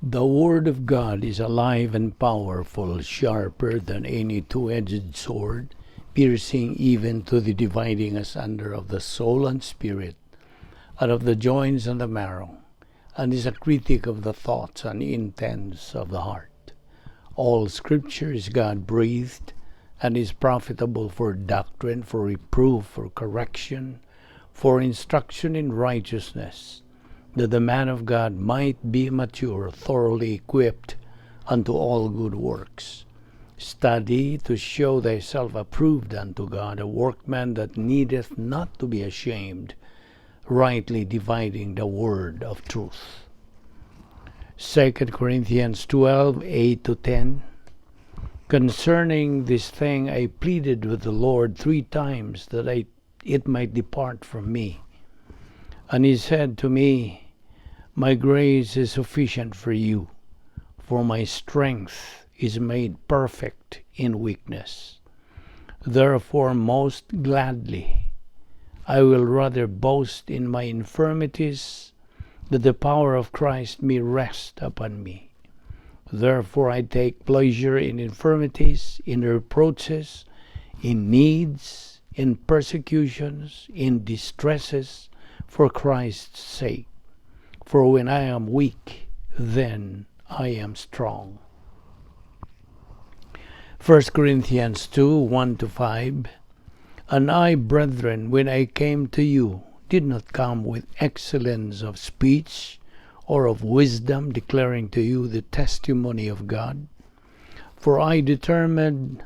The Word of God is alive and powerful, sharper than any two-edged sword, piercing even to the dividing asunder of the soul and spirit, and of the joints and the marrow, and is a critic of the thoughts and intents of the heart. All Scripture is God-breathed, and is profitable for doctrine, for reproof, for correction, for instruction in righteousness, that the man of God might be mature, thoroughly equipped unto all good works. Study to show thyself approved unto God, a workman that needeth not to be ashamed, rightly dividing the word of truth. 2 Corinthians 12:8-10. Concerning this thing I pleaded with the Lord three times that it might depart from me. And he said to me, "My grace is sufficient for you, for my strength is made perfect in weakness. Therefore, most gladly, I will rather boast in my infirmities, that the power of Christ may rest upon me. Therefore, I take pleasure in infirmities, in reproaches, in needs, in persecutions, in distresses, for Christ's sake. For when I am weak, then I am strong." 1 Corinthians 2:1-5. And I, brethren, when I came to you, did not come with excellence of speech or of wisdom, declaring to you the testimony of God. For I determined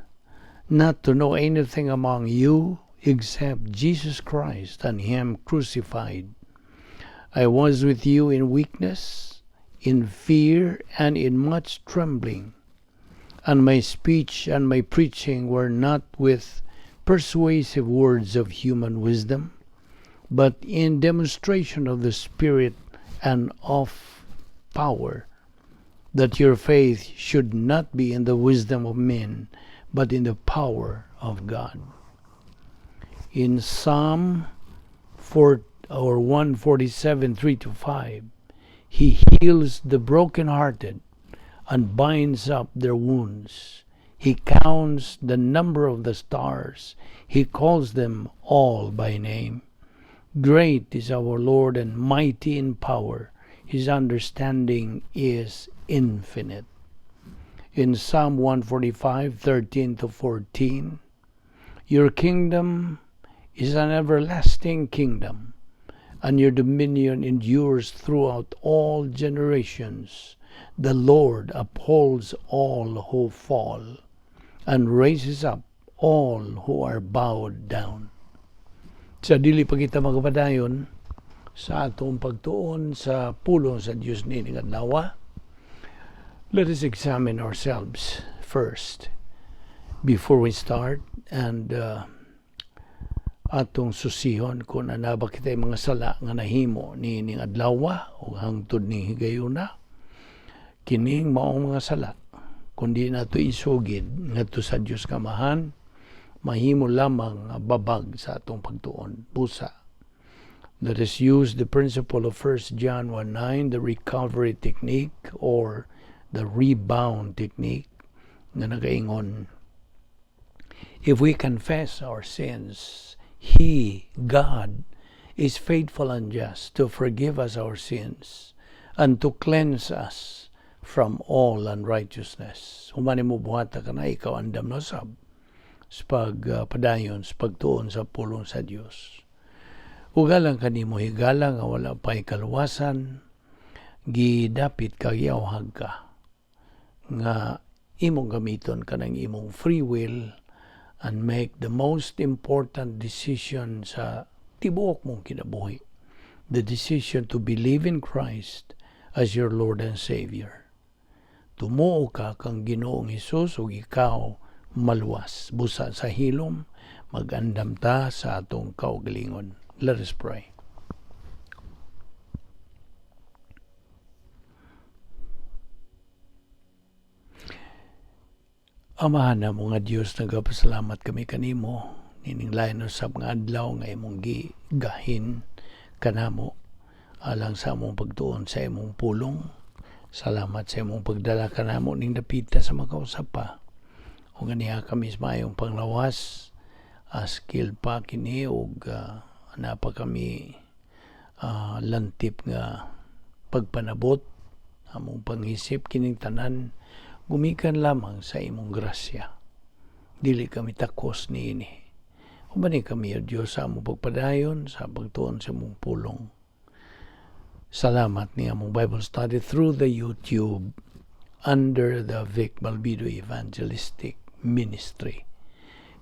not to know anything among you except Jesus Christ and Him crucified. I was with you in weakness, in fear, and in much trembling. And my speech and my preaching were not with persuasive words of human wisdom, but in demonstration of the Spirit and of power, that your faith should not be in the wisdom of men, but in the power of God. In Psalm 4 or 147, 3-5, He heals the brokenhearted and binds up their wounds. He counts the number of the stars. He calls them all by name. Great is our Lord and mighty in power. His understanding is infinite. In Psalm 145, 13-14, Your kingdom is an everlasting kingdom, and your dominion endures throughout all generations. The Lord upholds all who fall and raises up all who are bowed down. Sa dili pa kita magpadayon sa atong pagtuon sa pulong sa Dios nining adlaw, let us examine ourselves first before we start and atong susihon kung naa ba kitay mga sala nga nahimo niining adlaw o hangtod ning higayuna. Kining maong mga sala, kung di nato isugid ngadto sa Dios Kamahan, mahimo lamang nga babag sa atong pagtuon. Busa, let us use the principle of 1 John 1:9, the recovery technique or the rebound technique, nga nagaingon, "If we confess our sins, He, God, is faithful and just to forgive us our sins and to cleanse us from all unrighteousness." Human nimo buhata kana, ikaw andam na sab sa pagpadayon sa pagtuon sa pulong sa Dios. Ug alang kanimo, higala, nga wala pa'y kaluwasan, gidapit ka, giawhag ka nga imong gamiton kanang imong free will and make the most important decision sa tibuok mong kinabuhi. The decision to believe in Christ as your Lord and Savior. Tumuo ka kang Ginoong Hesus ug ikaw maluwas. Busa sa hilom, magandam ta sa atong kaugalingon. Let us pray. Amahan namo nga Dios, nagapasalamat kami kanimo nining lain usab nga adlaw nga imong gigahin kanamo alang sa among pagtuon sa imong pulong. Salamat sa imong pagdala kanamo ning dapita sa makausap pa. Ug aniha kami sa maayong panglawas, skill pa kini ug naa pa kami lantip nga pagpanabot among pangisip. Kining tanan gumikan lamang sa imong grasya. Dili kami takos niini. Ubani kami, O Dios, sa among pagpadayon sa pagtuon sa imong pulong. Salamat ni among Bible study through the YouTube under the Vic Balbido Evangelistic Ministry.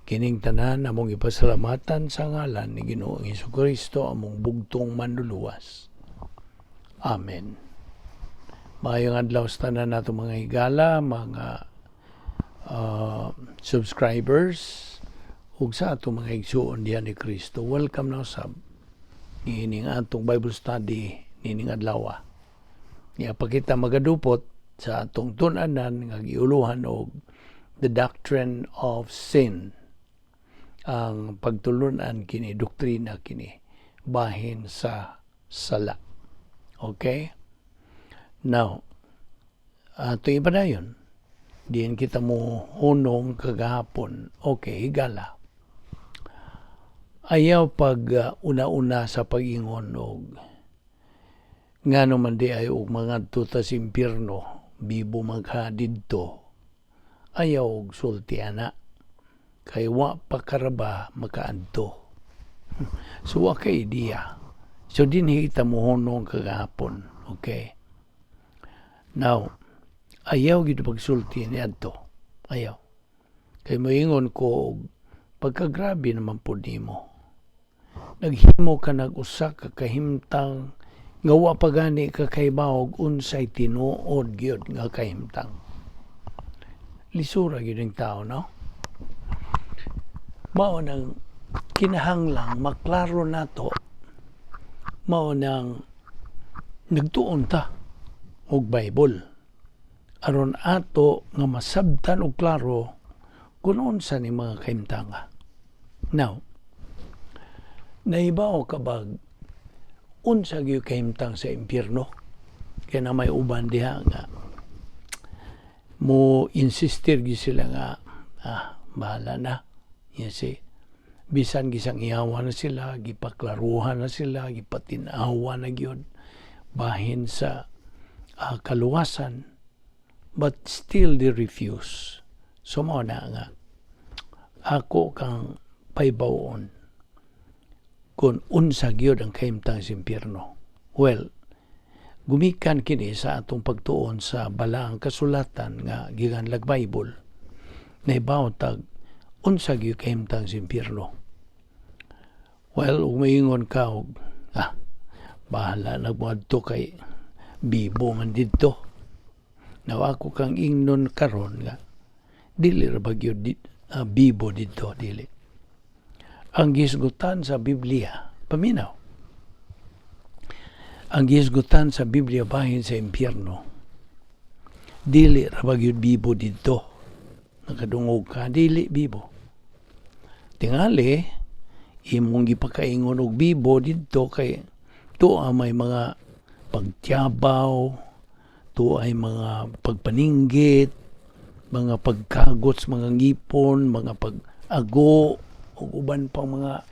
Kining tanan among ipasalamatan sa ngalan ni Ginoong Kristo, among bugtong Manluluwas. Amen. Maayong adlaw sa tanan nato, mga higala, mga subscribers, ug sa atong mga igsuon diha ni Kristo. Welcome na usab niining atong Bible study nining adlaw. Niya pakita magadupot sa atong tun-anan nga giuluhan og The Doctrine of Sin. Ang pagtulunan kini, doktrina kini bahin sa sala. Okay? Now, ato ipadayon. Diin kita mo hunong kagahapon. Okay, higala. Ayaw pag una-una sa pag-ingon og ngano man di ay og mangadto ta sa impyerno, bibo man ka didto. Ayaw og sulti ana. Kay wa pa karaba makaadto. So wa kay idea. So dinhi kita mohunong kagahapon. Okay? Now, ayaw gid pagsulti ni adto. Ayaw. Kay moingon ko og pagkagrabe naman pud nimo. Naghimo ka nag usa ka kahimtang nga wa pa gani ka kahibaw unsay tinuod gyud nga kahimtang. Lisura gyud ang tao, no? Mao nang kinahanglang maklaro nato, mao nang nagtuon ta og Bible aron ato nga masabtan og klaro kung unsa ni mga kahimtanga. Now, nahibaw ka bag unsa gyud kahimtang sa impyerno? Kaya na may uban diha nga mo insistir gyud sila nga bahala na. You see, bisan gisang ihawa na sila, gipaklaruhan na sila, gipatin-awa na gyud bahin sa kaluwasan, but still they refuse. So mao na nga ako kang paybawon kung unsa gyud ang kahimtang sa impyerno. Well, gumikan kini sa atong pagtuon sa Balaang Kasulatan nga giganlag Bible. Nahibaw tag unsa gyud kahimtang sa impyerno. Well, ug moingon ka og bahala nagmoadto kay bibo man didto. Now, ako kang ingnon karon nga dili ra ba gyud bibo didto, dili. Ang gisgutan sa Biblia, paminaw. Ang gisgutan sa Biblia bahin sa impyerno, dili ra ba gyud bibo didto. Nakadungog ka, dili bibo. Tingali, imong gipakaingon og bibo didto kay tuwa may mga pagtiyabaw, tuwa ay mga pagpaninggit, mga pagkagot sa mga ngipon, mga pag-ago, ug uban pang mga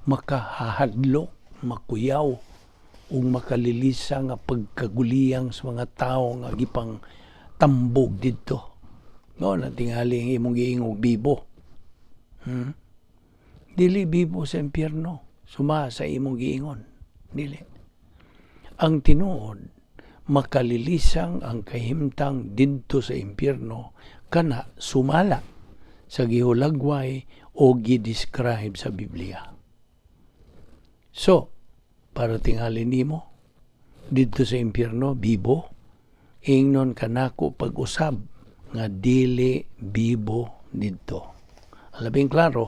makahahadlok, makuyaw, ug makalilisa nga pagkaguliyang sa mga tao nga gipang tambog didto. No, na tingali ang imong giingog bibo. Dili bibo sa impyerno, suma sa imong giingon. Dili. Ang tinuod, makalilisang ang kahimtang didto sa impyerno kana sumala sa gihulagway o gi-describe sa Biblia. So, para tingali nimo didto sa impyerno bibo, ingnon kanako pag-usab nga dili bibo didto. Labing klaro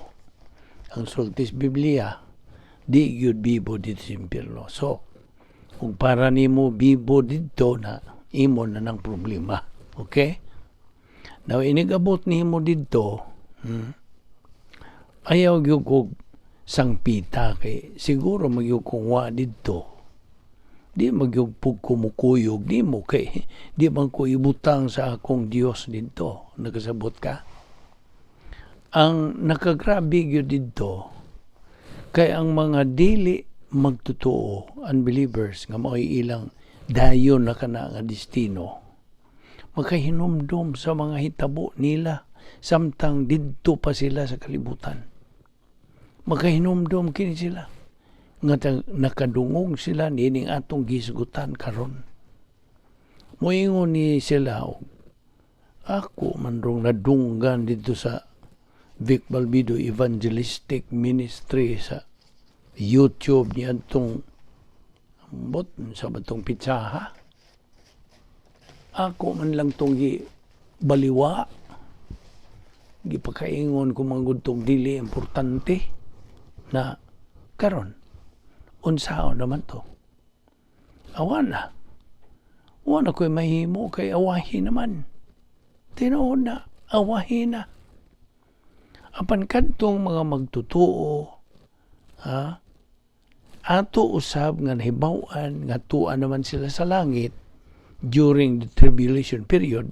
ang sulti sa Biblia, di gyud bibo didto sa impyerno. So, kung para nimo bibo didto na, imo na ng problema. Okay? Now, inigabot nimo didto, ayaw gyud kog sangpita kay siguro magyud kung wa didto. Di magyugpog ko mukuyog nimo kay di man ko ibutang sa akong Dios didto. Nakasabot ka? Ang nakagrabe gyud didto kay ang mga dili magtotoo, unbelievers, nga mao'y ilang dayon na kana nga destino, makahinumdom sa mga hitabo nila samtang didto pa sila sa kalibutan. Makahinumdom kini sila nga nakadungog sila niining atong gisgutan karon. Moingon ni sila og, "Ako man rong nadunggan didto sa Vic Balbido Evangelistic Ministry sa YouTube niya atong bot sa batong pitsaha. Ako man lang tong gi baliwa, gipakaingon ko manggod tong dili importante na karon unsaon naman to? Awa na. Wa na ko'y mahimo kay awahi naman." Tinuod na, awahi na. Apan kadtong mga magtotoo, ha, ato usab nga nahibaw-an nga tuwa naman sila sa langit during the tribulation period.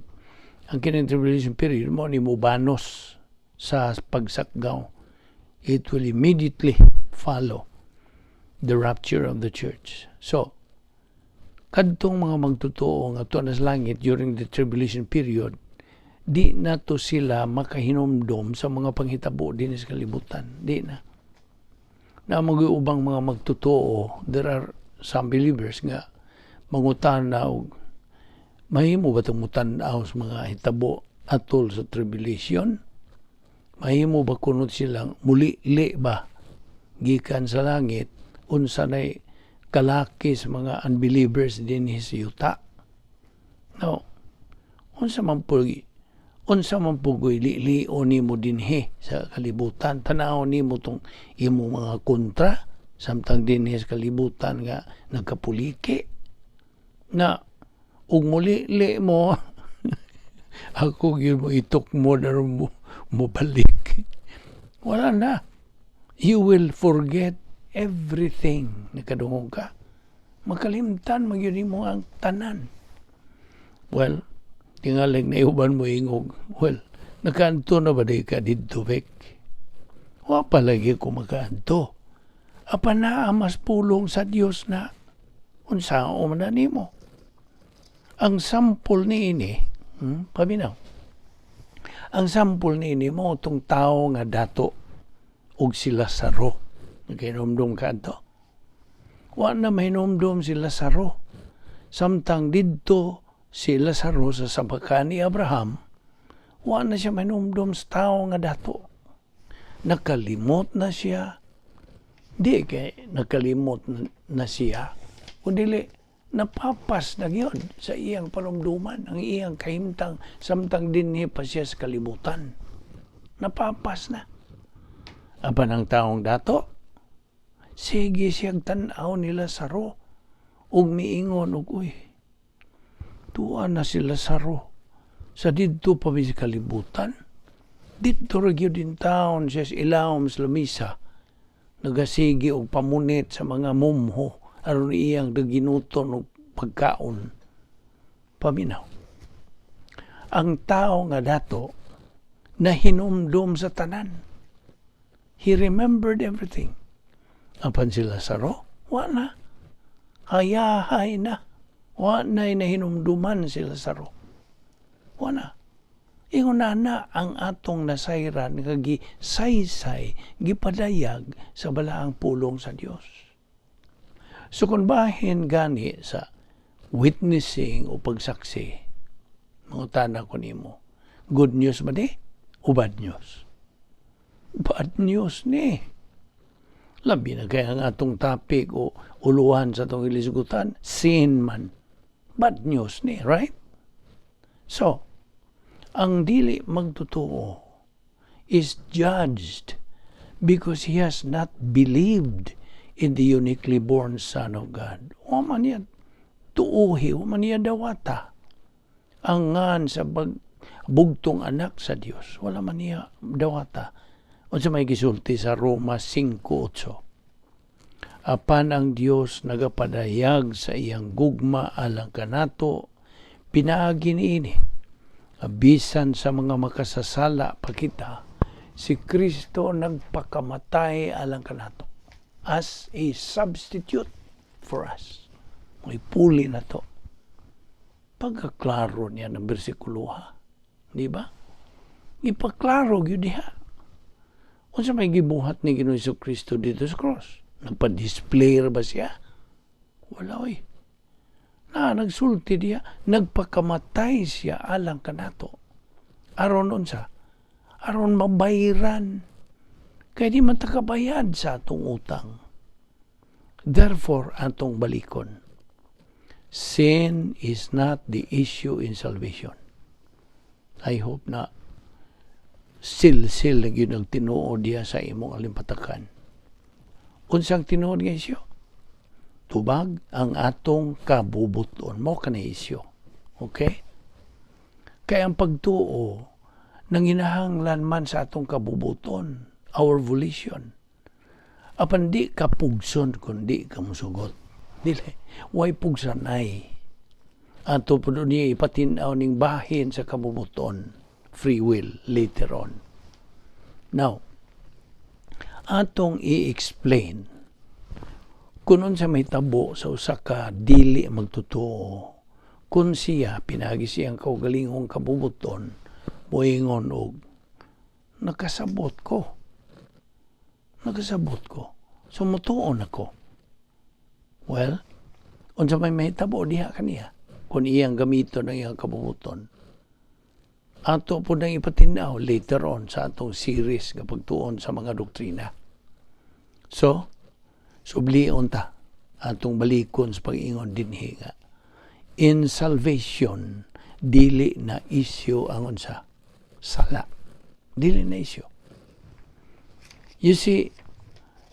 Ang kining tribulation period mo ni mubanos sa pagsakgaw. It will immediately follow the rapture of the church. So, kadtong mga magtotoo nga tuwa na sa langit during the tribulation period, di na to sila makahinumdom sa mga panghitabo din sa kalibutan. Di na. Na mag-ubang mga magtotoo, there are some believers nga mangutana og, "Mahimo ba itong mutan-aw sa mga hitabo atol sa tribulation? Mahimo ba kuno silang muli-li ba gikan sa langit, unsa nay kalaki sa mga unbelievers din sa yuta?" No. Unsa man pugoy lilio nimo dinhi sa kalibutan? Tanaw nimo tong imo mga kontra samtang dinhi sa kalibutan nga nagkapuliki na ug muli mo, ako gyud mo itok mo na mo mobalik. Wala na. You will forget everything. Nakadungog ka? Makalimtan magyud nimo ang tanan. Well, tingalig na uban mo ingog, "Well, nakaanto na ba di ka didto, Vic?" Wa pa lagi ko makaanto. Apan naa mas pulong sa Dios na unsaon man na nimo. Ang sampol niini, paminaw. Ang sampol niini mo tong tao nga dato og si Lazaro. Naghinumdum ka adto? Wa na mahinumdum si Lazaro. Samtang didto si Lazaro sa sabakan ni Abraham, wa na siya mahinumdum sa tao nga dato. Nakalimot na siya. Di kay nakalimot na siya. Kundi napapas na gyud sa iyang panumduman, ang iyang kahimtang samtang dinhi pa siya sa kalibutan. Napapas na. Apan ang taong dato, sige siyang tan-aw ni Lazaro ug miingon og, "Uy, tuwa na si Lazaro sa didto pa mi sa kalibutan. Didto ra gyud in town siya sa ilawom sa lamisa. Nagasigi og pamunit sa mga mumho aron iyang daginuton og pagkaon." Paminaw. Ang tao nga dato nahinumdum sa tanan. He remembered everything. Apan si Lazaro, wa na. Hayahay na. Wa na nahinumduman si Lazaro. Wa na. Ingon na na ang atong nasayran nga gisaysay, gipadayag sa balaang pulong sa Dios. So kung bahin gani sa witnessing o pagsaksi, mangutana ko nimo, good news ba di o bad news? Bad news ni. Labi na kaya ang atong topic o uluhan sa atong ilisgutan, sin man. Bad news ni, right? So, ang dili magtotoo is judged because he has not believed in the uniquely born Son of God. Wa man niya tuuhi, wa man niya dawata ang ngan sa bugtong anak sa Dios. Wala man niya dawata. Unsa may gisulti sa Roma 5:8? Apan ang Dios nagapadayag sa iyang gugma alang kanato pinaagi niini. Bisan sa mga makasasala pa kita, si Kristo nagpakamatay alang kanato as a substitute for us. May puli na to. Pagkaklaro niya ng bersikulo, ha. Di ba? Ipaklaro gyud diha. Unsa may gibuhat ni Ginoong Kristo dito sa cross? Nagpa-display ba siya? Wala, oy. Na nagsulti diya, nagpakamatay siya alang kanato. Aron unsa? Aron mabayran. Kay di man ta kabayad sa atong utang. Therefore, atong balikon. Sin is not the issue in salvation. I hope na silsil na gyud ang tinuod diha sa imong alimpatakan. Unsang tinuod nga isyu? Tubag ang atong kabubuton. Mao kani isyu. Okay? Kaya ang pagtuo nanginahanglan man sa atong kabubuton, our volition. Apan di ka pugson kung di ka musugot. Dili. Way pugsanay. Ato po niya ipatinaw ning bahin sa kabubuton, free will, later on. Now, atong i-explain kung unsa may tabo sa usa ka dili magtotoo kung siya pinagi siyang kaugalingong kabubuton moingon og nakasabot ko, nakasabot ko, so mutuon ako. Well, unsa may mahitabo diha kaniya kung iyang gamiton ang iyang kabubuton, ato po nang ipatinaw later on sa atong series nga pagtuon sa mga doktrina. So, sublion ta atong balikon sa pag-ingon dinhi nga in salvation dili na isyu ang unsa, sala. Dili na isyu. You see,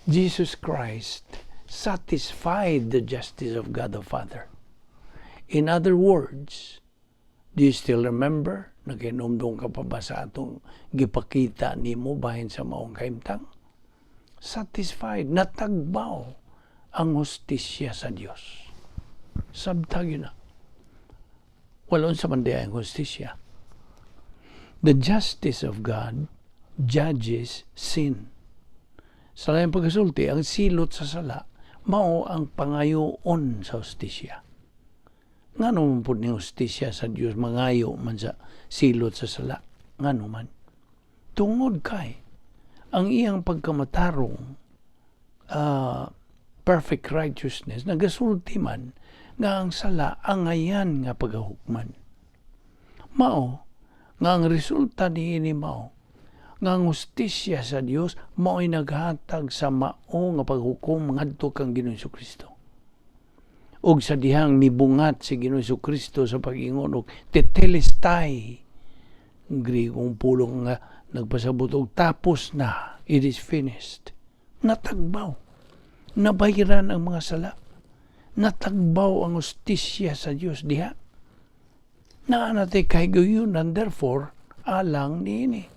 Jesus Christ satisfied the justice of God the Father. In other words, do you still remember? Naghinumdum ka pa ba sa atong gipakita nimo bahin sa maong kahimtang? Satisfied, natagbaw ang hustisya sa Dios. Sabtag yun na. Wala sa man ang hustisya. The justice of God judges sin. Sa laing pagkasulti, ang silot sa sala, mao ang pangayoon sa hustisya. Ngano man pud ni hustisya sa Dios mangayo man sa silot sa sala? Ngano man? Tungod kay ang iyang pagkamatarong, perfect righteousness, nagasulti man nga ang sala angayan nga pagahukman. Mao nga ang resulta niini mao nga ang hustisya sa Dios mao'y naghatag sa mao nga paghukom ngadto kang Ginoong Kristo. Ug sa dihang mibungat si Ginoong Kristo sa pag-ingon og tetelestai, Griegong pulong nga nagpasabot og tapos na, it is finished. Natagbaw. Nabayran ang mga sala. Natagbaw ang hustisya sa Dios diha. Naa na tay kahigayunan, therefore, alang niini.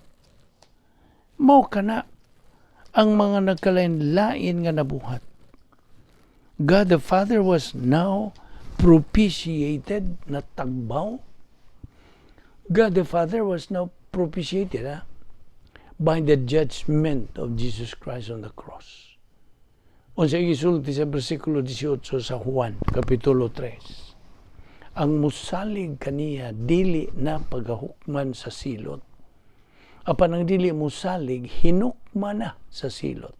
Mao kana ang mga nagkalain-lain nga nabuhat. God the Father was now propitiated, natagbaw. God the Father was now propitiated, ha, by the judgment of Jesus Christ on the cross. Unsa gisulti sa bersikulo 18 sa Juan, Kapitulo 3? Ang musalig kaniya dili na pagahukman sa silot. Apan ang dili musalig, hinukman na sa silot.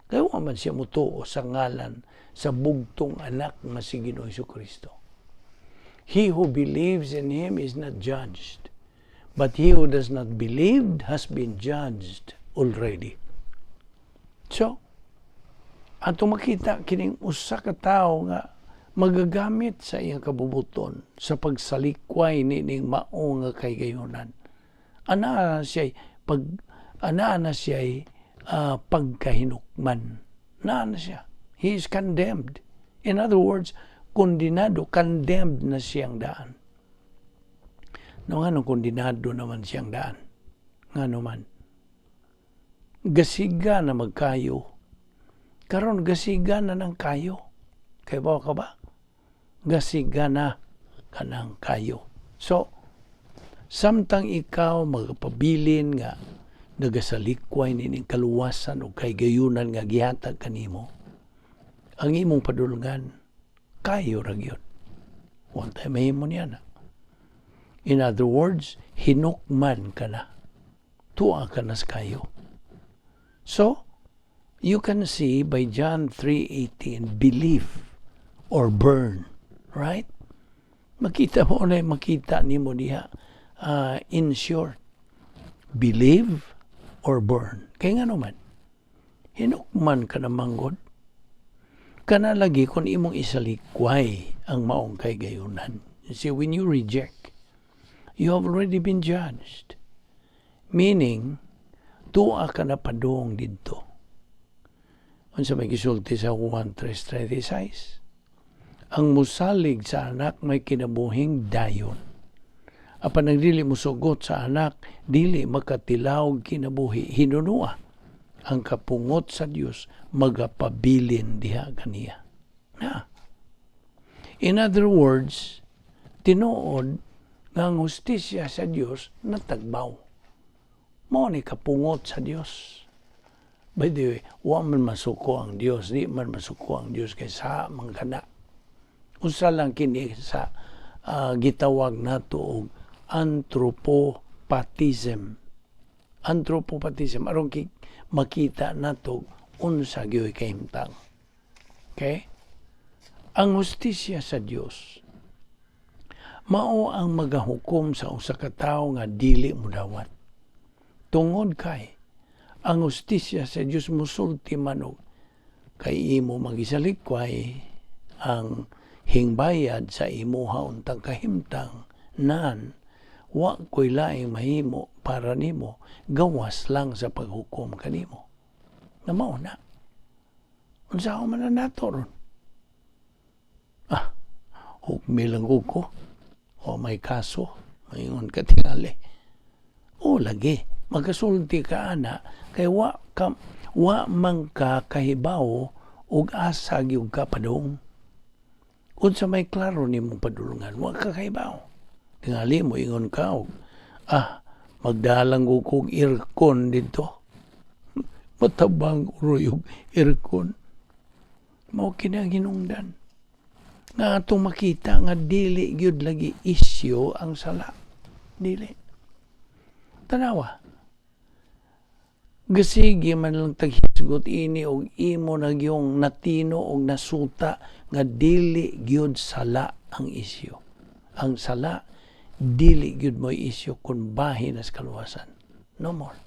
Kaya wa man siya mutuo sa ngalan sa bugtong anak nga si Ginoong Kristo. He who believes in Him is not judged, but he who does not believe has been judged already. So, ato makita kining usa ka tawo nga magagamit sa iyang kabubuton sa pagsalikway nining mao nga kahigayunan. Ana na siya pagkahinukman. Naa na siya. He is condemned. In other words, kondinado, condemned na siyang daan. No, ngano kondinado naman siyang daan? Ngano man? Gasiga na magkayo. Karon gasiga na ng kayo. Kay ba ka ba? Gasiga na kanang kayo. So, samtang ikaw magpabilin nga nagasalikway nining kaluwasan o kahigayunan nga gihatag kanimo, ang imong padulngan kayo ra gyud. Wa tay mahimo niya na. In other words, hinukman ka na. Tuwa ka na sa kayo. So, you can see by John 3:18, believe or burn. Right? Makita mo na, makita nimo diha. In short, believe or burn. Kaya nga naman, hinukman ka na manggod. Kana lagi kung imong isalikway ang maong kahigayunan. You see, when you reject, you have already been judged. Meaning, tuwa ka na padung didto. Unsa may gisulti sa Juan 3:36? Ang musalig sa Anak may kinabuhing dayon. Apan ang dili musugot sa Anak, dili makatilaw kinabuhi. Hinunua, ang kapungot sa Dios magapabilin diha kaniya. Na. In other words, tinuod nga ang hustisya sa Dios natagbaw. Mao ni kapungot sa Dios. By the way, wa man masuko ang Dios, di man masuko ang Dios kay sa man kana. Usa lang kini sa gitawag nato og anthropopathism. Anthropopathism aron makita nato unsa gyoy kahimtang. Okay? Ang hustisya sa Dios mao ang magahukom sa usa ka tawo nga dili modawat. Tungod kay ang hustisya sa Dios musulti man og kay imo magisalikway ang hingbayad sa imuha untang kahimtang nan wa ko'y laing mahimo para nimo gawas lang sa paghukom kanimo. Na mao na. Unsa man na nato ron? Ah, hukmi lang ko. O may kaso, maingon ka tingali. O lagi, magasulti ka ana kay wa man ka kahibaw og asa gyud ka padung. Unsa may klaro nimo padulungan, wa ka kahibaw. Tingali mo ingon ka og magdalang ko kog aircon dito. Matabang uroy og aircon. Mao kini ang hinungdan nga atong makita nga dili gyud lagi isyu ang sala. Dili. Tanawa. Gasige man lang taghisgot ini og imo na gyung natino og nasuta nga dili gyud sala ang isyu. Ang sala dili gyud mo isyu kung bahin sa kaluwasan. No more.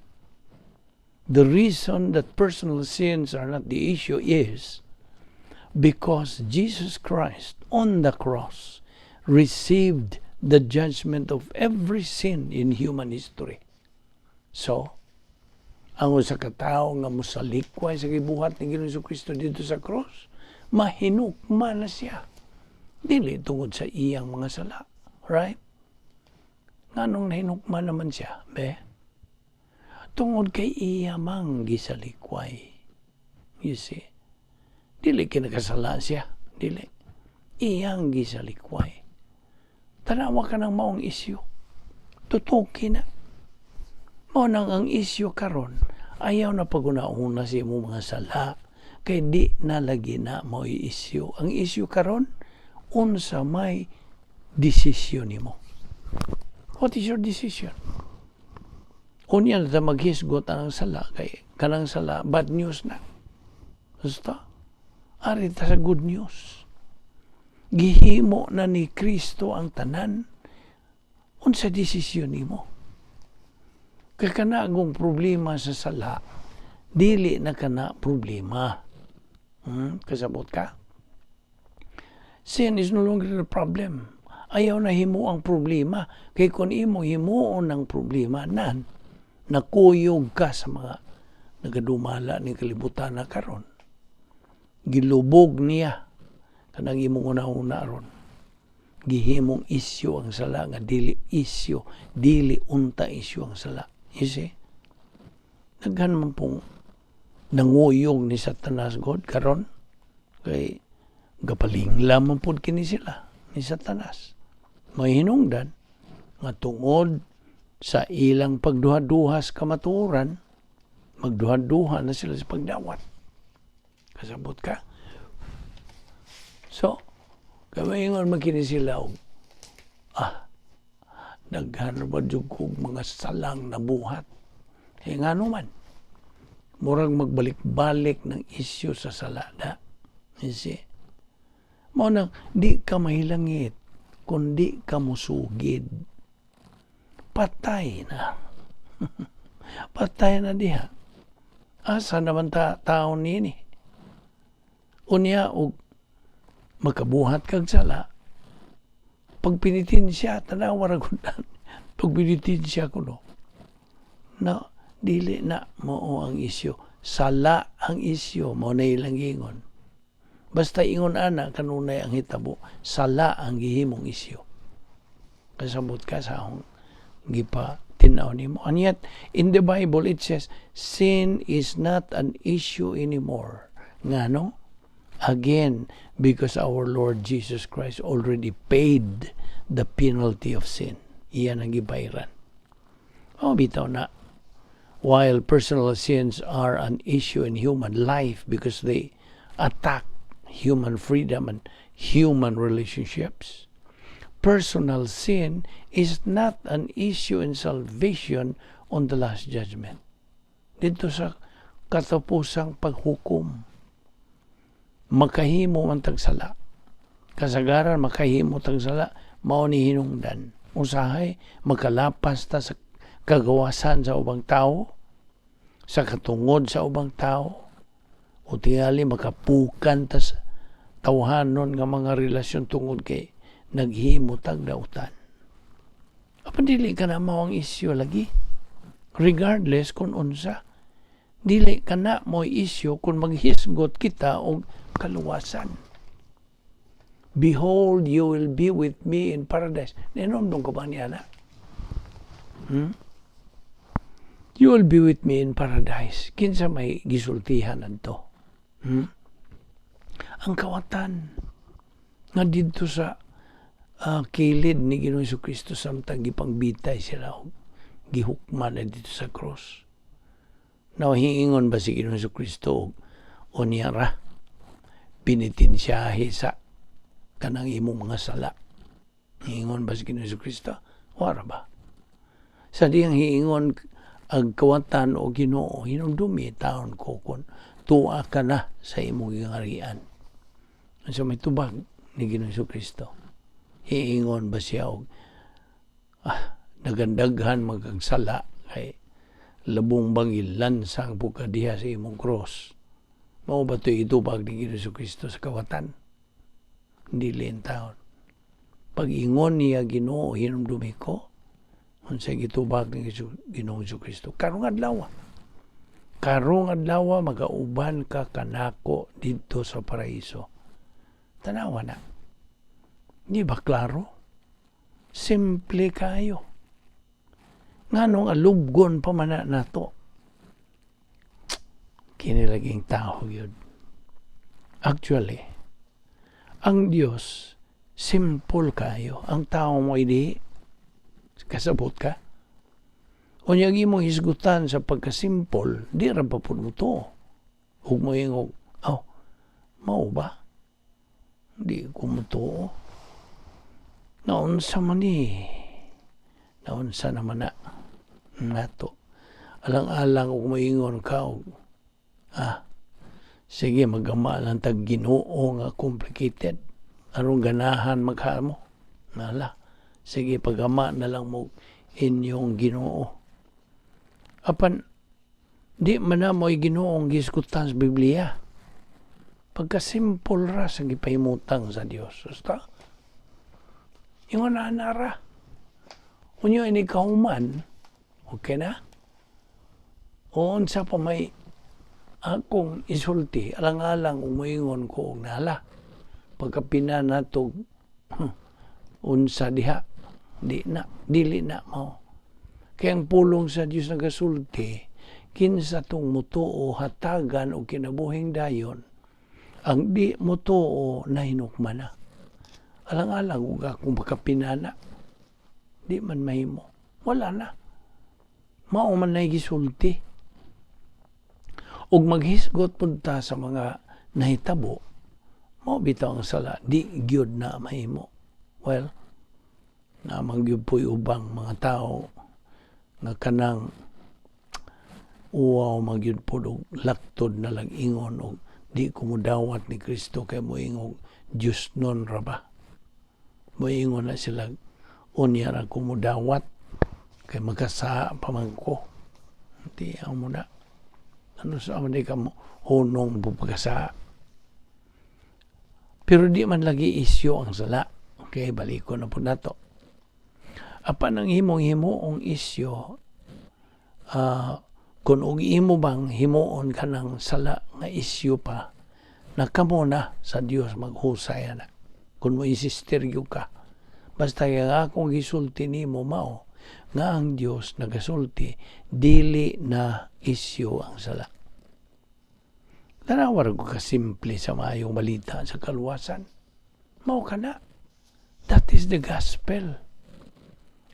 The reason that personal sins are not the issue is because Jesus Christ on the cross received the judgment of every sin in human history. So, ang usa ka tawo nga mosalikway sa gibuhat ni Ginoong Kristo dito sa cross, mahinukman na siya. Dili tungod sa iyang mga sala. Right? Nganong nahinukman naman siya, be? Tungod kay iya mang gisalikway. You see? Dili kinakasala siya. Dili. Iyang gisalikway. Tanawa ka ng maong isyu. Tutuki na. Mao nang ang isyu karon, ayaw na pag-una-una sa imong mga sala kay di na lagi na mao'y isyu. Ang isyu karon, unsa may desisyon nimo. What is your decision? Unya na ta maghisgot ang sala kay kanang sala bad news na. Basta ari ta sa good news. Gihimo na ni Kristo ang tanan. Unsa desisyon nimo? Kay kanagong problema sa sala, dili na kana problema. Kasabot ka? Sin is no longer the problem. Ayaw na himo ang problema. Kay kung imo himuon ang problema, nan, nakuyog ka sa mga nagadumala ni kalibutan na karon. Gilubog niya kanang imong una-una ron. Gihimong isyu ang sala nga dili isyu, dili unta isyu ang sala. You see? Daghan man pong Nanguyog ni Satanas god karon kay gapalingla man pud kini sila ni Satanas. May hinungdan nga tungod sa ilang pagduha-duha sa kamatuoran, magduha-duha na sila sa pagdawat. Kasabot ka? So, kamaingon man kini sila og, daghan ba jud kog mga salang nabuhat. Eh, ngano man? Murag magbalik-balik ng isyu sa salada. You see? Mao nang di ka mahilangit kung di ka musugid. Patay na. Patay na diha. Asa naman ta taon nini? Unya og makabuhat kag sala, pagpinitensya, tanawa ra gud na. Pagpinitensya ko, no, na dili na mao ang isyu. Sala ang isyu, mao na ilang giingon. Basta ingon ana kanunay ang hitabo, sala ang gihimong isyu. Kasabot ka sa akong gipa tinaw nimo? And yet, in the Bible, it says, sin is not an issue anymore. Ngano? Again, because our Lord Jesus Christ already paid the penalty of sin. Iyan ang gibayran. Oh, bitaw na. While personal sins are an issue in human life because they attack human freedom and human relationships, personal sin is not an issue in salvation on the Last Judgment. Dito sa katapusang paghukom, makahimo man tag sala. Kasagaran makahimo tag sala, mao ni hinungdan. Usahay makalapas ta sa kagawasan sa ubang tao, sa katungod sa ubang tao, o tingali makapukan ta sa tawhanon nga mga relasyon tungod kay naghimo tag dautan. Apan dili ka na mao ang isyu lagi. Regardless kung unsa. Dili ka na mo isyu kung maghisgot kita og kaluwasan. "Behold, you will be with me in paradise." Ninomdong ka ba niya na? "You will be with me in paradise." Kinsa may gisultihan adto? Hmm? Ang kawatan nga didto sa kilid ni Ginoong Kristo samtang gipangbitay sila og gihukman na dito sa cross. Now, hiingon ba si Ginoong Kristo og unya ra pinitensyahe sa kanang imong mga sala? Hiingon ba si Ginoong Kristo? Wara ba? Sa diyang hiingon ang kawatan o Ginoo, hinumdumi taon ko kung tuwa ka na sa imong gingarian. Sa may tubag ni Ginoong Kristo? Hiingon ba siya og nagandaghan magagsala kay labong bang ilansang po ka diha sa imong cross? Mao ba ito itubag ni Ginoong Kristo sa kawatan? Dili taon. Pag-ingon niya, "Ginoo, hinumdumi ko," unsay gitubag ni Ginoong Kristo? "Karong adlaw. Karong adlaw magauban ka kanako didto sa paraiso." Tanawa na. Di ba klaro? Simple kayo. Nganong alubgon pa man na nato? Kini laging tao yun. Actually, ang Diyos, simple kayo. Ang tao mo hindi, kasabot ka? Unya imong hisgutan sa pagkasimple, di ra pa pud mo to. Ug mo ingog, "Oh, mao ba? Di ko mo to. Naunsa man ni? Naunsa naman na nato?" Alang-alang ug moingon ka og, sige, magama lang tag Ginoo nga complicated. Aron ganahan maghamo. Nala. Sige, pagama na lang mo inyong Ginoo. Apan, di man na mo'y Ginoong gisgutan sa Biblia. Pagka-simple ra sa gipahimutang sa Dios. Basta, ingon na ra. Unyo ini kahuman, okay na? O unsa pa may akong isulti, alang-alang umuingon ko og nala. Pagkapina nato, unsa diha, di na, dili na mao. Kaya ang pulong sa Dios nagasulti, Kinsa tong mutuo, hatagan og kinabuhing dayon. Ang di mutuo, nahinukman na. Alang-alang ug akong pagkapinana. Di man mahimo. Wala na. Mao man na gisulti. Ug maghisgot pud ta sa mga nahitabo, mao bitaw ang sala, di gyud na mahimo. Well, naman gyud po'y ubang mga tao nga kanang uwaw magyud pod og laktod na lang ingon og di ko mudawat ni Kristo kay moingog Diyos nun ra ba. Moingon na sila, unya ra ko mudawat kay magkasa pa man ko. Di ang muna. Ano sa man di ka mo hunong pagkasa. Pero di man lagi isyo ang sala. Okay, baliko na po nato. Apan ang imong himuong isyo, kung og imo bang himuon ka ng sala nga isyo pa, na kamo na sa Dios maghusay na. Kung mo insistir gyud ka. Basta nga akong gisulti nimo mao nga ang Dios nagasulti, dili na isyo ang sala. Tanawa ko kasimple sa maayong balita sa kaluwasan. Mao ka na. That is the gospel.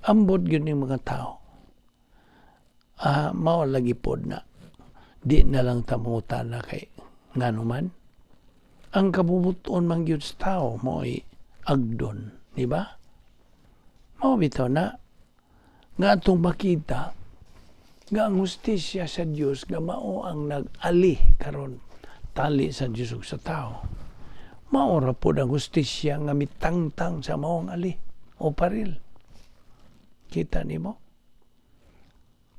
Ambot yun yung mga tao. Mao lagi pod na. Di na lang tamutan na kay ngano man. Ang kabubuton man gyud sa tao mo'y agdon, di ba? Mao bitaw na nga atong makita nga ang hustisya sa Dios nga mao ang nag-ali karon tali sa Dios ug sa tao. Mao ra pod ang hustisya nga mitangtang sa maong ali o paril. Kita nimo?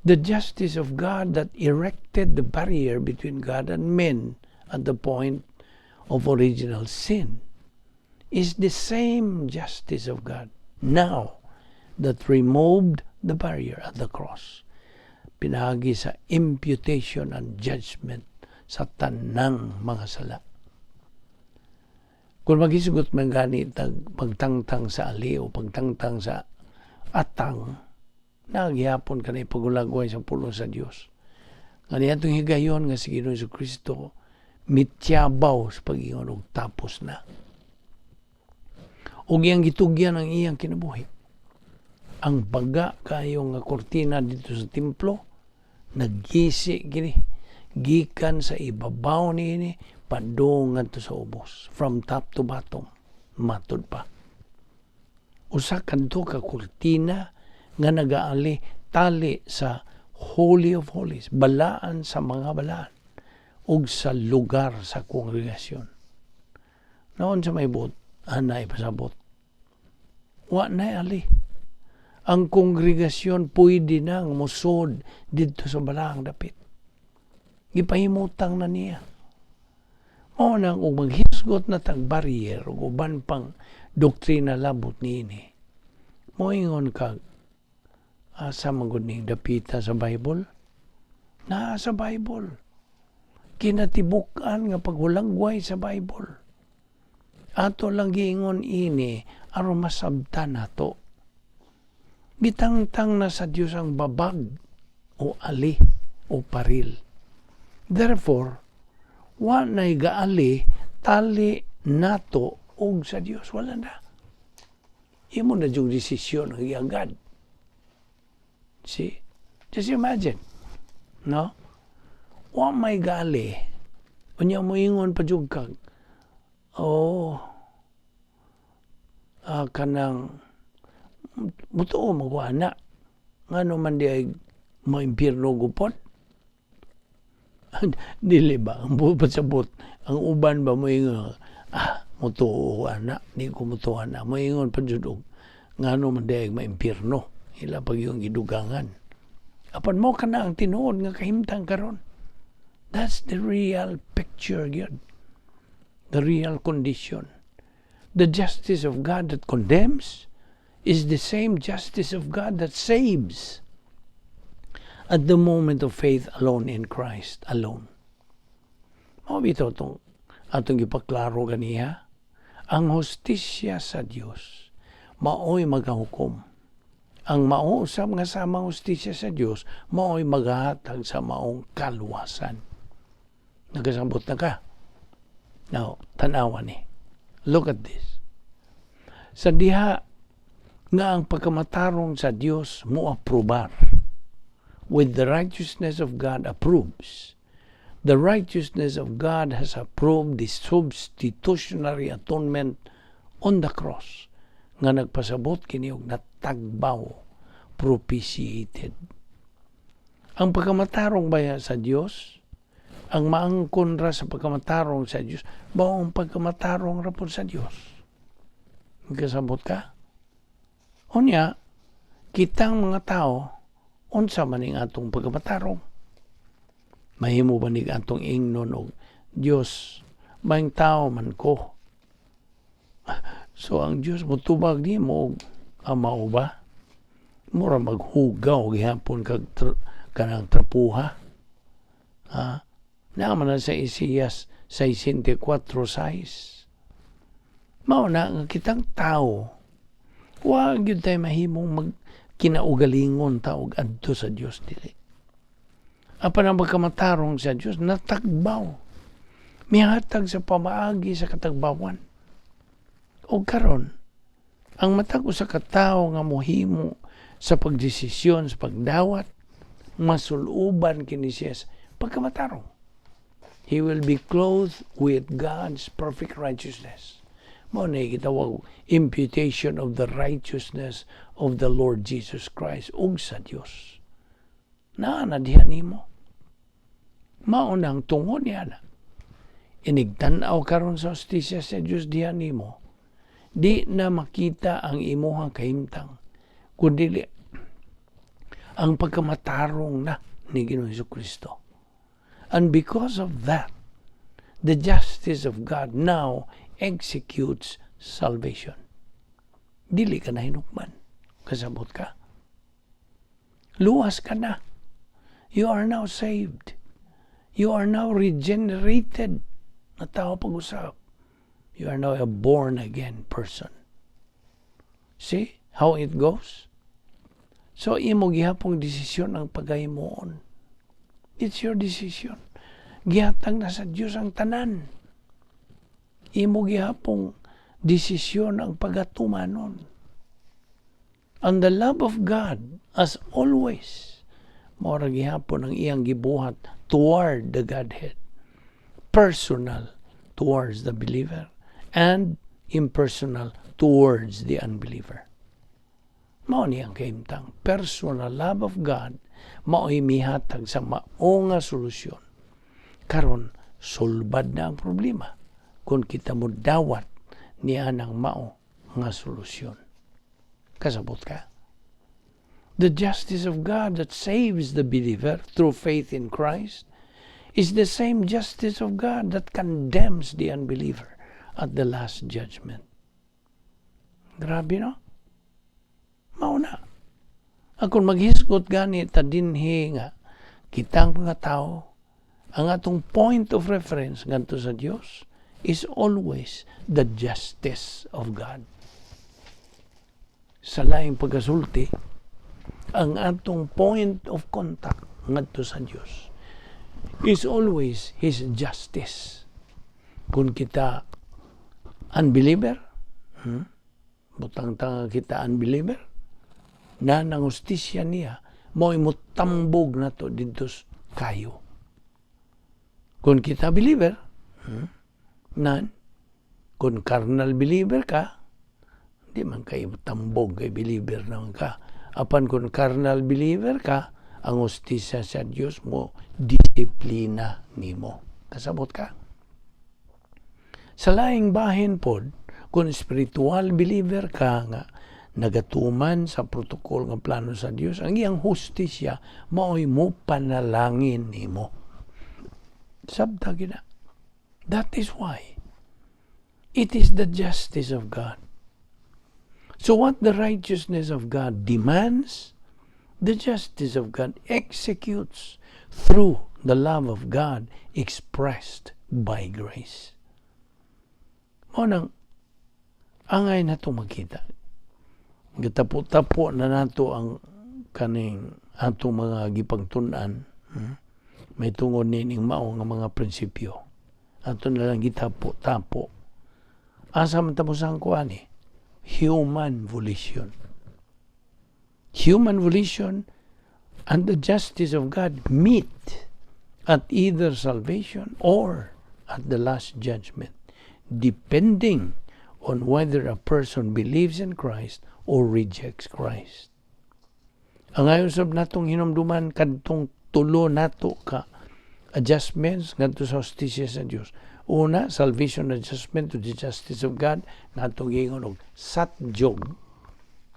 The justice of God that erected the barrier between God and men at the point of original sin is the same justice of God now that removed the barrier at the cross. Pinaagi sa imputation and judgment sa tanang mga sala. Kung maghisgot man gani tag pagtangtang sa ali o pagtangtang sa atang, nagyapon ka na ipagulagway sa pulong sa Dios. Nga niadtong higayon nga si Ginoong Kristo mityabaw sa pag-ingon og tapos na. Ug iyang gitugyan ang iyang kinabuhi. Ang baga kayo nga kortina dito sa templo, naggisi gini gikan sa ibabaw niini padung ngadto sa ubos, from top to bottom. Matud pa, usa kadto ka kurtina nga nagaali tali sa Holy of Holies, balaan sa mga balaan, ug sa lugar sa kongregasyon. Naon sa may buot anay pasabot, wa na ali. Ang kongregasyon pwede nang musod didto sa balaang dapit. Gipahimutang na niya. Mao nang ug maghisgot na tag barrier ug uban pang doktrina labot niini, moingon kag, asa man gud ning dapita sa Bible? Naa sa Bible. Kinatibuk-an nga paghulagway sa Bible. Ato lang giingon ini aron masabtan nato. Gitangtang na sa Dios ang babag o ali o paril. Therefore, wa nay gaali tali nato og sa Dios, wala na. Imo na yung desisyon ang giagad. See? Just imagine. No? Wa may gali. Unya moingon pa jud kag, oh, kanang mutuo mo na ngano man di ay maimpyerno gupon. Dili ba ang pasabot, ang uban ba moingon, ah, mutuo ko ana, di ko mutuo ana, moingon pa jud og ngano man di ay maimpyerno, ila pag yung gidugangan. Apan mo kana ang tinuod nga kahimtang karon. That's the real picture gyud, the real condition. The justice of God that condemns is the same justice of God that saves at the moment of faith alone in Christ alone. Mao bitaw tong atong gipaklaro ganiha, ang hustisya sa Dios maoy magahukom. Ang mao usab nga samang hustisya sa Dios mao'y maghahatag sa maong kaluwasan. Nagasabot na ka? Now, tanawa ni. Look at this. Sa diha nga ang pagkamatarong sa Dios mo aprobar, with the righteousness of God approves. The righteousness of God has approved the substitutionary atonement on the cross nga nagpasabot kini og natagbaw, propitiated. Ang pagkamatarong baya sa Dios, ang maangkon ra sa pagkamatarong sa Dios, mao ang pagkamatarong ra pud sa Dios. Kasabot ka? Unya, kitang mga tao, unsa man ning atong pagkamatarong? Mahimo ba nig atong ingnon og Dios, maayong tao man ko? So ang Dios motubag nimo og mao ba? Mura maghugaw gihapon kag kanang trapuha. Ha? Naa man na sa Isaias 64:6. Mao na nga kitang tao, wa gyud tay mahimong mag kinaugalingon ta og adto sa Dios, dili. Apan ang pagkamatarong sa Dios natagbaw. Mihatag sa pamaagi sa katagbawan. O karon, ang matag usa ka tawo nga mohimo sa pagdesisyon sa pagdawat, masuluban kini siya sa pagkamatarong. He will be clothed with God's perfect righteousness. Mao na gitawag imputation of the righteousness of the Lord Jesus Christ ug sa Dios. Naa na diha nimo. Mao nang tungod niya na. Inigtan-aw karon sa hustisya sa Dios diha nimo. Di na makita ang imuhang kahimtang kundi ang pagkamatarong na ni Ginoong Kristo. And because of that, the justice of God now executes salvation. Dili ka na hinukman. Kasabot ka? Luwas ka na. You are now saved. You are now regenerated na tao pag-usap. You are now a born again person. See how it goes? So, imo gihapong desisyon ang paghimuon. It's your decision. Gihatag na sa Dios ang tanan. Imo gihapong desisyon ang pagatumanon. And the love of God, as always, mao ra gihapon ang iyang gibuhat toward the Godhead. Personal towards the believer and impersonal towards the unbeliever. Mao ni ang kahimtang. Personal love of God mao'y mihatag sa mao nga solusyon. Karon, sulbad na ang problema kung kita mo dawat niya ng mao nga solusyon. Kasabot ka? The justice of God that saves the believer through faith in Christ is the same justice of God that condemns the unbeliever at the last judgment. Grabe, no? Mao na. Akong maghisgot gani ta dinhi nga kitang mga tao, ang atong point of reference ngadto sa Dios is always the justice of God. Sa laing pagkasulti, ang atong point of contact ngadto sa Dios is always His justice. Kung kita unbeliever, Butang-tanga kita unbeliever, na nang hustisya niya, mo'y mutambog na to didto kayo. Kung kita believer, Nan, kung carnal believer ka, di man kayo tambog kay believer naman ka. Apan kung carnal believer ka, ang hustisya sa Dios mo, disiplina nimo. Kasabot ka? Sa laing bahin pod, kung spiritual believer ka nga nagatuman sa protocol nga plano sa Dios, ang iyang hustisya mao'y mo panalangin nimo. Sabta gina. That is why it is the justice of God. So what the righteousness of God demands, the justice of God executes through the love of God expressed by grace. Mao nang angay na itong makita. Gitapo-tapo na nato ang kaning atong mga gipagtun-an, May tungod nining mao nga mga prinsipyo. Ato na lang gitapo-tapo. Asa man tapos ang kuan eh? Human volition. Human volition and the justice of God meet at either salvation or at the last judgment, depending on whether a person believes in Christ or rejects Christ. Ang ayon sab natong hinumduman kadtong tulo nato ka adjustments ngadto sa hustisya sa Dios. Una, salvation adjustment to the justice of God, natong giingon og satjog.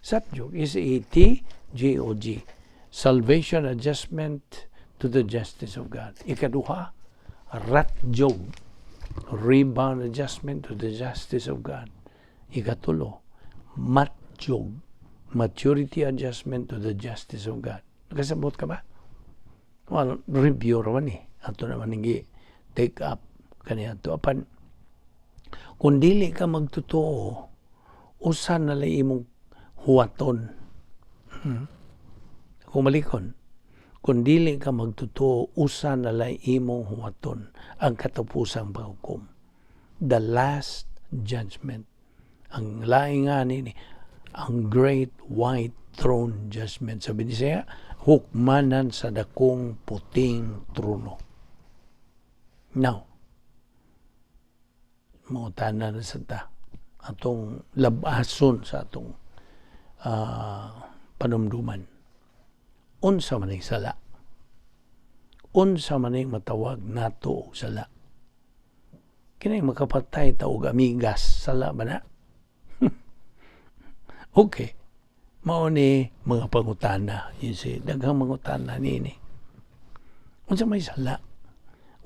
Satjog is ATJOG. Salvation adjustment to the justice of God. Ikaduha, ratjog. Rebound adjustment to the justice of God. Ikatulo, matjog. Maturity adjustment to the justice of God. Nakasabot ka ba? Well, review raman eh. Ato naman hindi take up kaniya to. Apan, kung dili ka magtotoo, usa na lang imong huwaton. Kung malikon, kung dili ka magtotoo, usa na lang imong huwaton ang katapusang paghukom. The last judgment. Ang laing nga nini, ang great white throne judgment. Sabi ni siya, hukmanan sa dakong puting trono. Now, mangutana na sa ta atong labason sa atong panumduman. Unsa man ang sala? Unsa man ang matawag nato og sala? Kini makapatay ta og amigas, sala ba na? Okay. Mao ni mga pangutana. You see, daghang mangutana nini. Unsa may sala?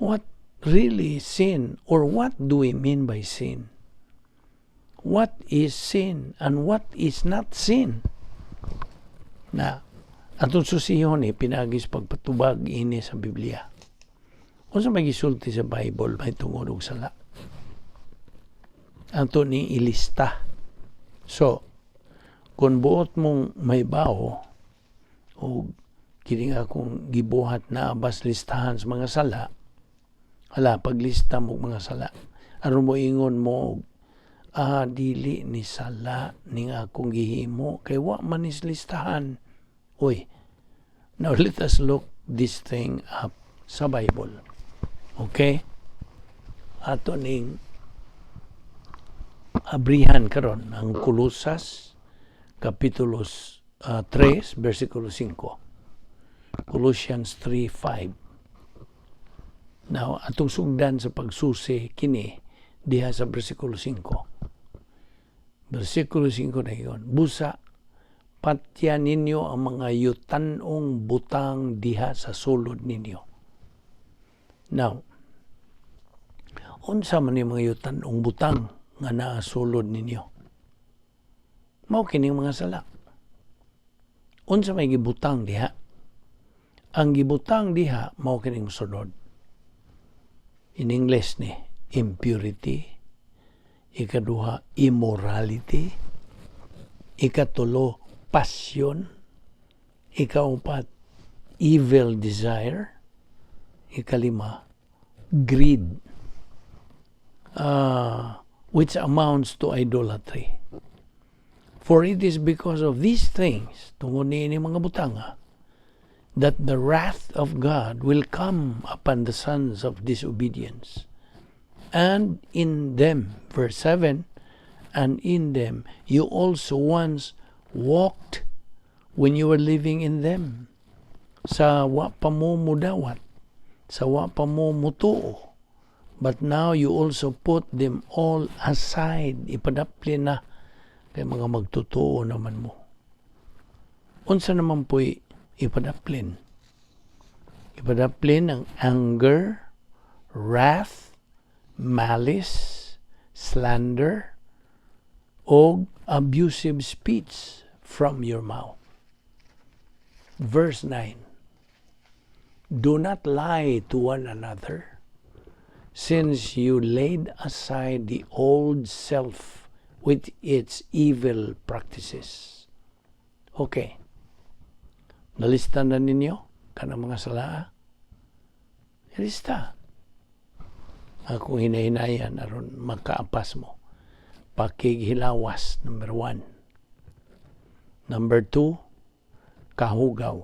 What really sin, or what do we mean by sin? What is sin and what is not sin? Na atong susihon ni pinaagi sa pagpatubag ini sa Biblia. Unsa may gisulti sa Bible may tungod og sala? Ato ni ilista. So, kung buot mong may bao o kini nga kung gibuhat na abas listahan sa mga sala, hala, paglista mo mga sala aron mo ingon mo, "Ah, dili ni sala ning akong gihimo kay wa man is listahan." Uy, now let us look this thing up sa Bible. Okay, ato ning abrihan karon ang Kolosas Kapitulo 3 versikulo 5. Colossians 3:5. Now, atong sugdan sa pagsusi kini diha sa versikulo 5. Versikulo 5 na yun. "Busa, patya ninyo ang mga yutanong butang diha sa sulod ninyo." Now, unsa man yung mga yutanong butang nga naa sulod ninyo? Mao kining mga sala. Unsa may gibutang diha? Ang gibutang diha mao kining mosunod. In English ni impurity, ikaduha, immorality, ikatulo, passion, ikaupat, evil desire, ikalima, greed, which amounts to idolatry. For it is because of these things, tungod niini mga butanga, that the wrath of God will come upon the sons of disobedience. And in them, verse 7, and in them you also once walked when you were living in them. Sa wa pa mo mudawat, sa wa pa mo mutuo. But now you also put them all aside. Ipadapli na kay mga magtotoo naman mo. Unsa naman po'y ipadaplin? Ipadaplin ang anger, wrath, malice, slander, o abusive speech from your mouth. Verse 9. Do not lie to one another, since you laid aside the old self with its evil practices. Okay. Nalista na ninyo kanang mga sala? Lista. Akong hinahinayan aron makaapas mo. Pakighilawas, number 1. Number 2, kahugaw.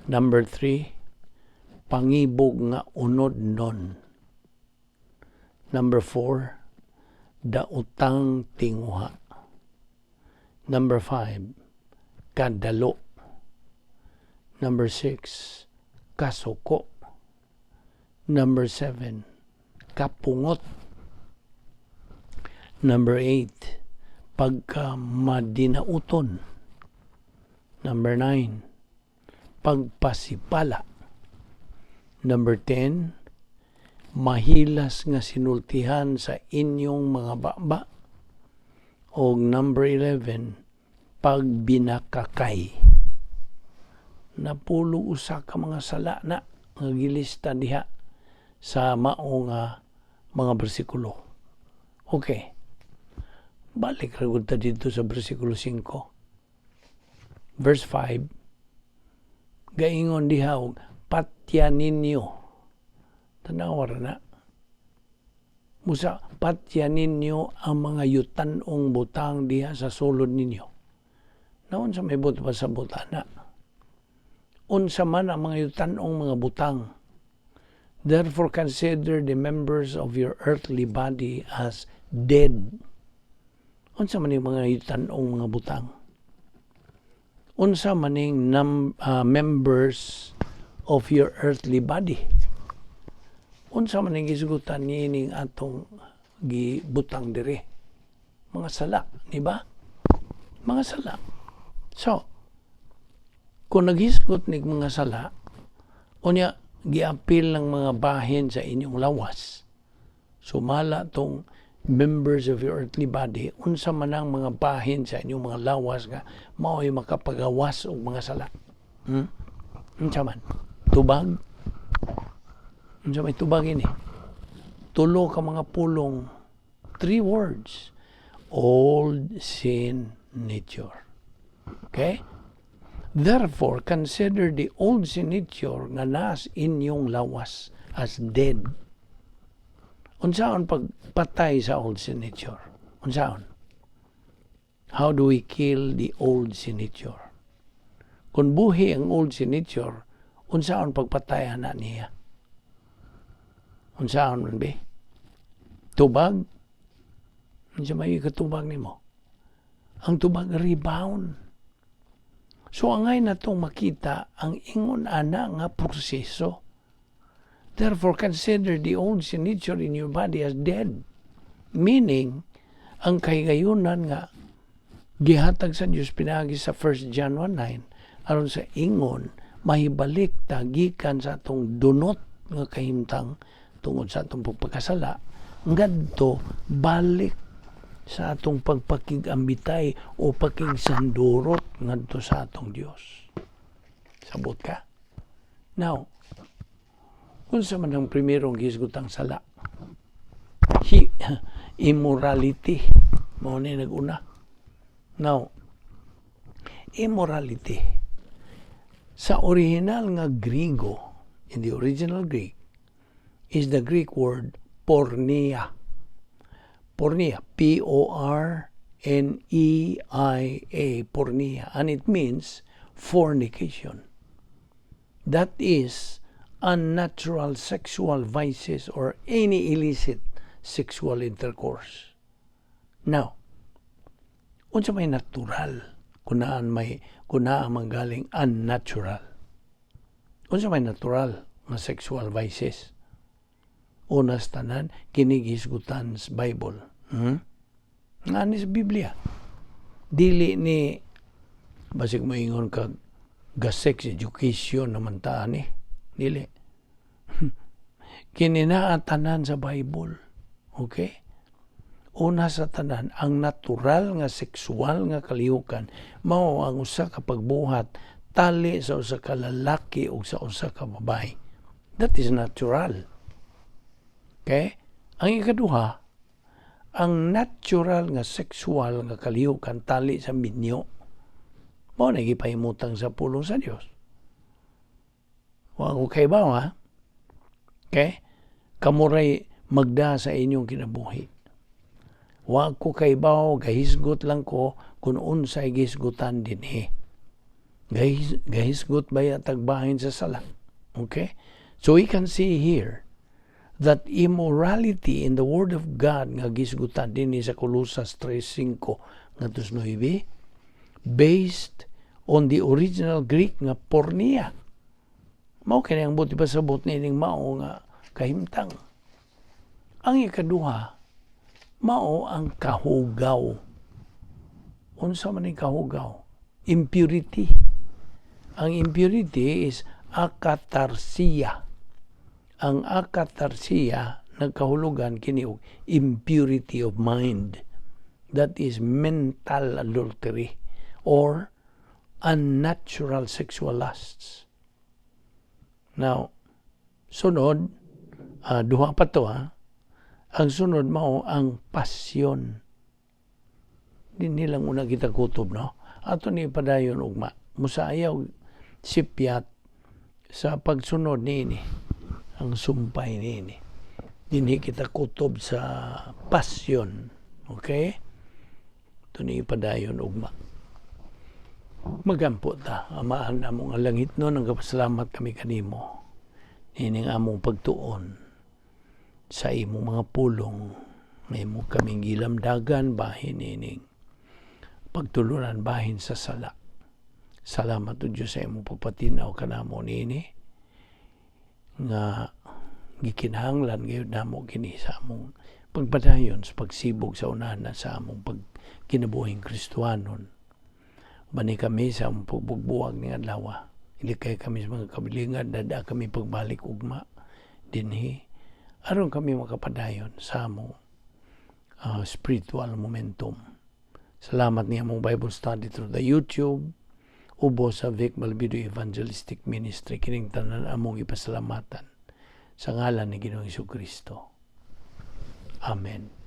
Number 3, pangibog nga unodnon. Number 4, daotang tinguha. Number 5, kadalo. Number 6, kasuko. Number 7, kapungot. Number 8, pagkamadinauton. Number 9, pagpasipala. Number 10, mahilas nga sinultihan sa inyong mga baba. O number 11, pagbinakakay. Napulo usa ka mga sala na nga gilista diha sa mao nga mga bersikulo. Okay. Balik ra gud ta dito sa bersikulo 5. Verse 5, gaingon diha og patya ninyo. Tanawa ra na. Musa, patya ninyo ang mga yutanong butang diha sa sulod ninyo. Naon sa may buot pasabot ana? Unsa man ang mga yutanong mga butang? Therefore consider the members of your earthly body as dead. Unsa man yung mga yutanong mga butang? Unsa man ning members of your earthly body? Unsa man ning gisgutan niining atong gibutang diri? Mga sala, di ba? Mga sala. So, kung naghisgot nig mga sala, unya giapil ng mga bahin sa inyong lawas. Sumala tong members of your earthly body, unsa man ang mga bahin sa inyong mga lawas nga mao'y makapagawas og mga sala? Unsa man? Tubag? Unsa may tubag ini? Tulo ka mga pulong, three words: old sin nature. Okay? Therefore, consider the old sin nature nga nas inyong lawas as dead. Unsaon pagpatay sa old sin nature? Unsaon? How do we kill the old sin nature? Kung buhi ang old sin nature, unsaon pagpatay ana niya? Unsaon man be? Tubag? Unsa may katubag nimo? Ang tubag, rebound. So angay natong makita ang ingon ana nga proseso. Therefore, consider the old sin nature in your body as dead. Meaning, ang kahigayunan nga gihatag sa Dios pinaagi sa 1 John 1:9 aron sa ingon mahibalik ta gikan sa atong dunot nga kahimtang tungod sa atong pagpakasala ngadto balik sa atong pagpakig-ambitay o pakigsandurot ngadto sa atong Dios. Sabot ka? Now, unsa man ang primerong gisgutang sala? Immorality. Mao ni nag-una. Now, immorality. Sa original nga Grigo, in the original Greek, is the Greek word porneia. Porneia, porneia, porneia. And it means fornication. That is unnatural sexual vices or any illicit sexual intercourse. Now, unsa may natural kung naan may kung naa manggaling unnatural? Unsa may natural nga sexual vices? Una sa tanan, kini gihisgutan sa Bible. Nga ni sa Biblia. Dili ni basig moingon kag ga sex education naman ta ani. Dili. Kini naa tanan sa Bible. Okay? Una sa tanan, ang natural nga sexual nga kalihukan mao ang usa ka pagbuhat tali sa usa ka lalaki ug sa usa ka babae. That is natural. Okay? Ang ikaduha, ang natural nga sexual nga kalihukan tali sa minyo. Mao na gipahimutang sa pulong sa Dios. Wa ko kaibaw, ha? Okay? Kamo ray magda sa inyong kinabuhi. Wa ko kaibaw, gahisgot lang ko kung unsay gihisgutan dinhi. Gahisgot ba tag bahin sa sala? Okay? So we can see here that immorality in the Word of God nga gisgutan dinhi sa Colosas 3:5 ngadto 9, based on the original Greek nga porneia. Mao kini ang buot ipasabot niining mao nga kahimtang. Ang ikaduha, mao ang kahugaw. Unsa man ang kahugaw? Impurity. Ang impurity is akatarsia. Ang akatarsia, nagkahulugan kini og impurity of mind. That is mental adultery or unnatural sexual lusts. Now, sunod, duha pa to, ha. Ang sunod mao ang pasyon. Dinhi lang una kita kutob, no? Ato ni padayon ugma. Musayaw sipyat sa pagsunod niini, ang sumpay niini. Dinhi kita kutob sa pasyon. Okay? Ato ni padayon ugma. Magampo ta. Amahan among langit no, nagpasalamat kami kanimo. Niining among pagtuon sa imong mga pulong nga imo kaming gilamdagan bahin niining pagtulunan bahin sa sala. Salamat o Diyos sa imong pagpatinaw kanamo niini nga gikinahanglan gayud namo kini sa among pagpadayon sa pagsibog sa unahan sa among pagkinabuhing Kristohanon. Bani kami sa among pagbugbuwag ning adlaw. Ilikay kami sa mga kabilingad, dada kami pagbalik ugma dinhi aron kami makapadayon sa among spiritual momentum. Salamat ni among Bible study through the YouTube ubo sa Vic Malbido Evangelistic Ministry. Kining tanan among ipasalamatan sa ngalan ni Ginoong Kristo. Amen.